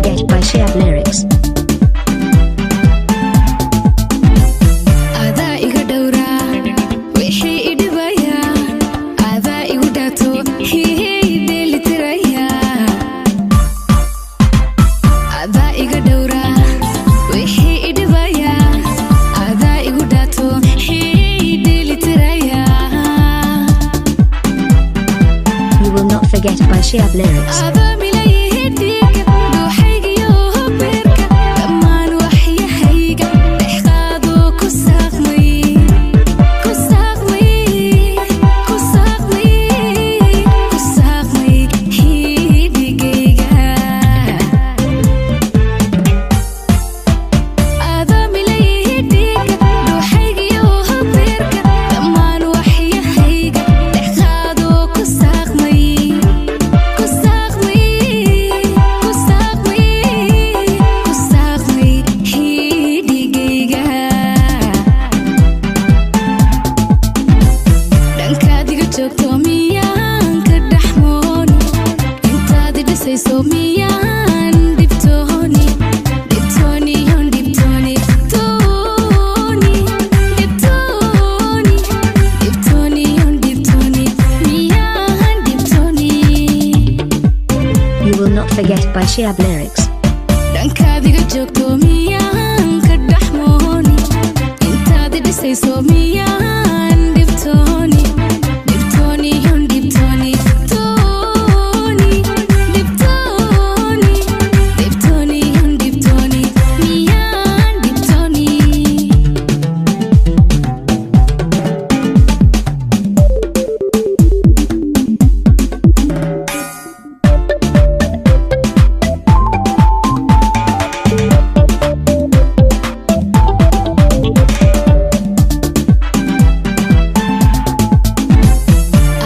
forget by Shab Lyrics. Adaa iga dhowraa wixii idhibaya, adaa igu dhaato hihey dheelitiraya. Adaa iga dhowraa wixii idhibaya, adaa igu dhaato hihey dheelitiraya. You will not forget by Shab Lyrics. Adaa milayihi dhiiga dhuuxaygiyo beerka, dhammaan waxyahayga dhexqaado ku saaqmay, ku saaqmay, ku saaqmay, ku saaqmay hidhigayga. Adaa milayihi dhiiga dhuuxaygiyo beerka, dhammaan waxyahayga dhexqaado ku saaqmay, ku saaqmay, ku saaqmay, ku saaqmay hidhigayga. Dhankaadiga joogto miyaan ka dhaxmooni? Intaad dhisayso miyaan dhibtooni? Dhibtooniyon dhibtooni tooni dhibtooni dhibtooniyon dhibtooni miyaan dhibtooni. You will not forget by Shab Lyrics. Dhankaadiga joogto miyaan ka dhaxmooni? Intaad dhisayso miyaan dhibtooni? Dhibtooniyon dhibtooni tooni dhibtooni dhibtooniyon dhibtooni miyaan dhibtooni.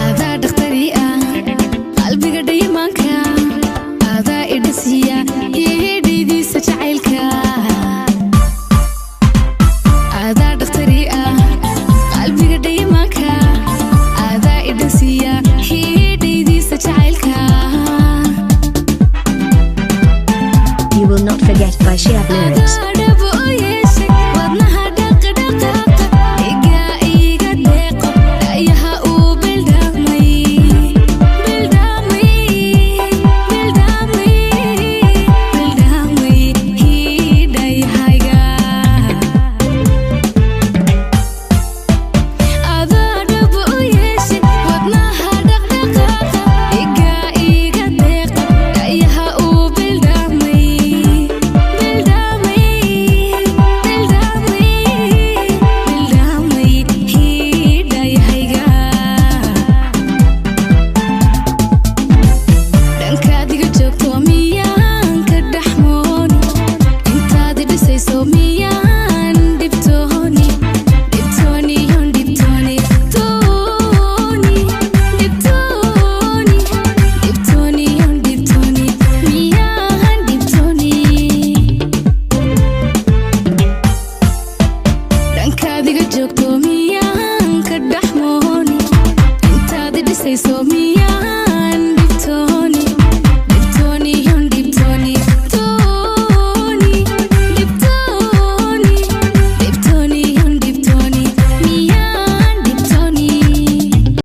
Adaa dhakhtari ah qalbiga dhayimaanka, adaa idhasiya hidhidiisa jacaylka. Adaa dhakhtari ah qalbiga dhayimaanka, adaa idhasiya hidhidiisa jacaylka. You will not forget by Shab Lyrics. Adaa